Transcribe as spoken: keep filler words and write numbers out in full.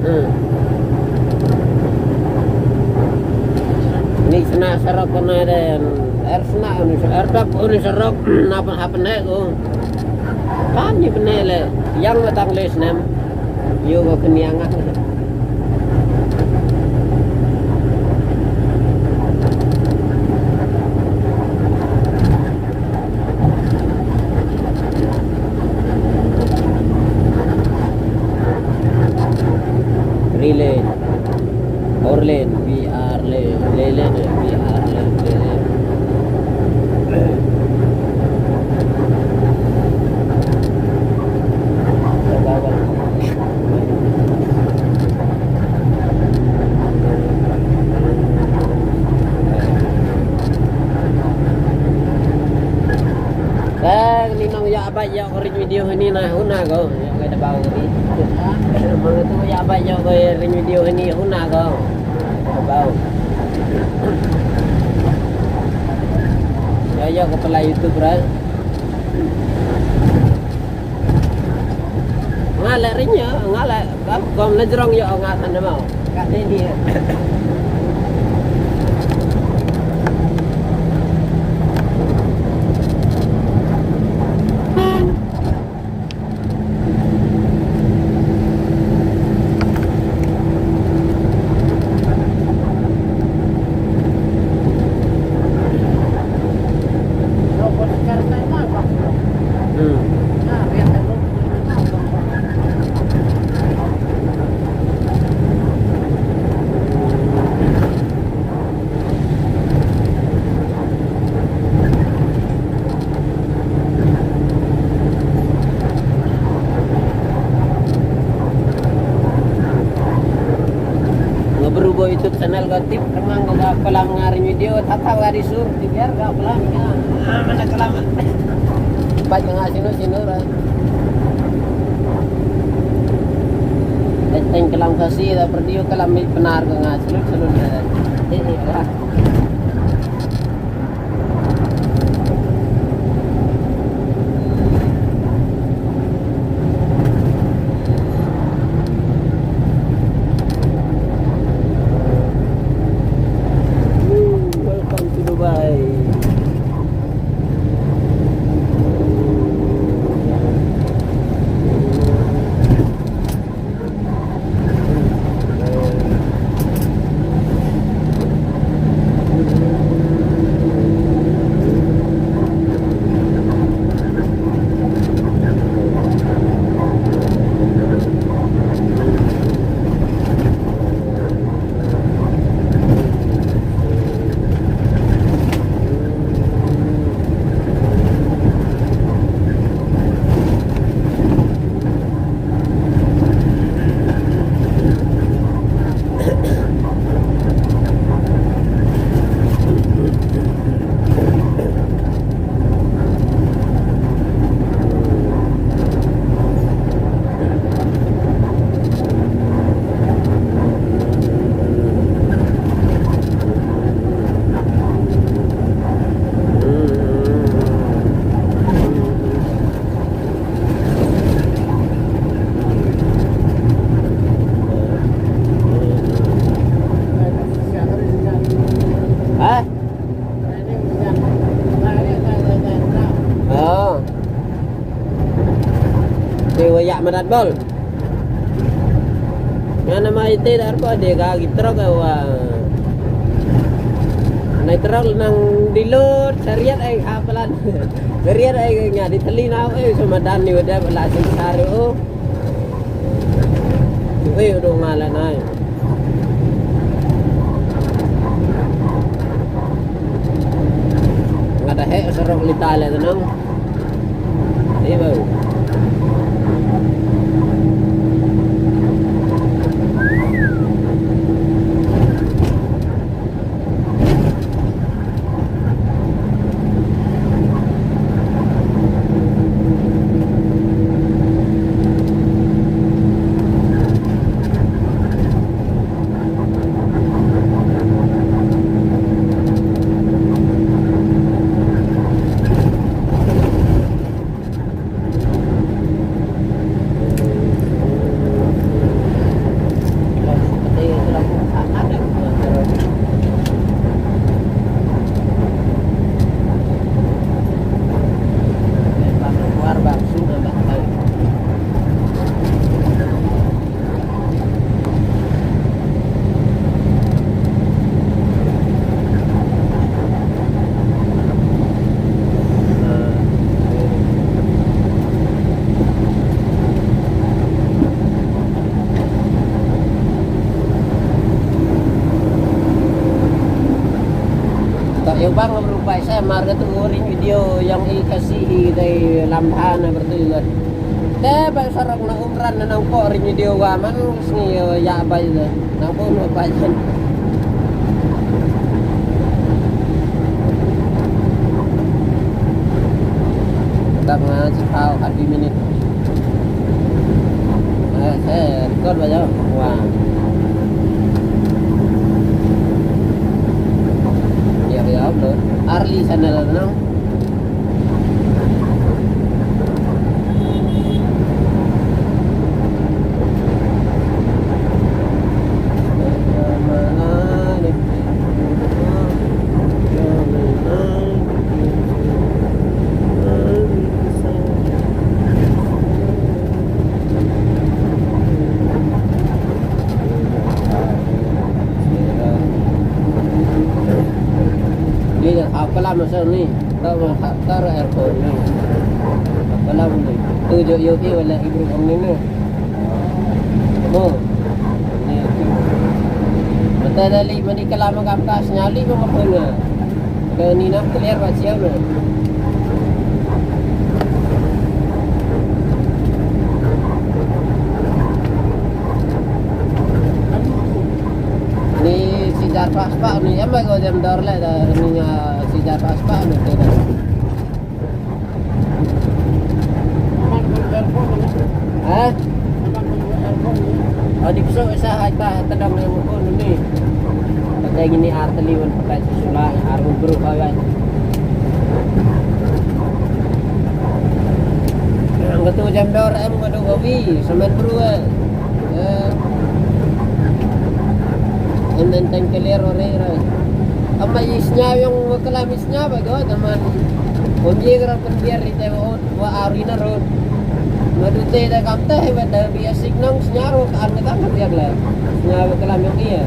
Hmm. Ni sna sarok kona de, er sna uni sa-, er dap uni sarok, napa happen eh ko. Kan ni pene le, yang matang le snem, yo ko kenyang ah. Three lane, four lane, V R lane, lane, lane, V R lane, lane, lane. Ka ni nong ïa bait ïa ko ring video hani na huna ko. Ïa ka da bau ni. Mang tu ïa bait ïa ko ring video hani huna ko. Da bau. Ïa ïa ko pala YouTube ra. Nga leh ring ïa, nga leh kam kom leh jrong ïa nga tan da mau. Ka dei ni. Hmm. Nga bru ba YouTube channel ka tip remang ka, ka pelam nga ring video, tata ka di sur, di biar ka pelam ka. Ah, mana kelam. Bat nga sino sino ra. Teng kelam Khasi da perdio kelam mi penar ka nga selut selut. Eh, eh, wah. Wa ïa madat bol. Nga na ma ite dar ko de ga gi trok wa. Nai trok nang di load sariat ai ha plan. Sariat ai nga di teli na ai so madan ni wa de la sing sar o. Ui, udah ngalah nai. Nga da heh sarok lita le tenang. Iya, bau. Tah ïa bang rupai sa mar ka tu ring video yang i kasi i dei lam ha na bertu. Te ba sarok na Umran na nang ko ring video wa man sngi ïa ba ïa nang ko no ba ïa. Tap nga si pau kat dui minit. Eh, saya record ba ïa. Wah. Ïa ïa upload. Arli channel no. Ni dah hap kelam masa ni. Tau ma hap tar airport ni. Hap kelam ni. Tu jo yo ki wala ibu ong ni ni. Mo. Ni. Mata dali mani kelam kam kas nyali mo ko na. Ko ni nak clear ba siang ni. Ni si jar paspa ni em ba ko jam dor le da ni nga si jar paspa ni te da. Ha? Adi pso sa hai ta tadang ni mo ko ni. Pakai gini arteli wan pakai sesula arung bru kawai. Ang katu jam dor em ngadu kawi semen bru eh. Eh. Em dan tang kelir ore ore. Ama isnya yang kelam isnya ba go teman. Om ye kera pendiar ite wa ot wa arina ro. Madu te da kam te ba da biasik nang snya ro ka an kata ka biak le. Snya ba kelam yang iya.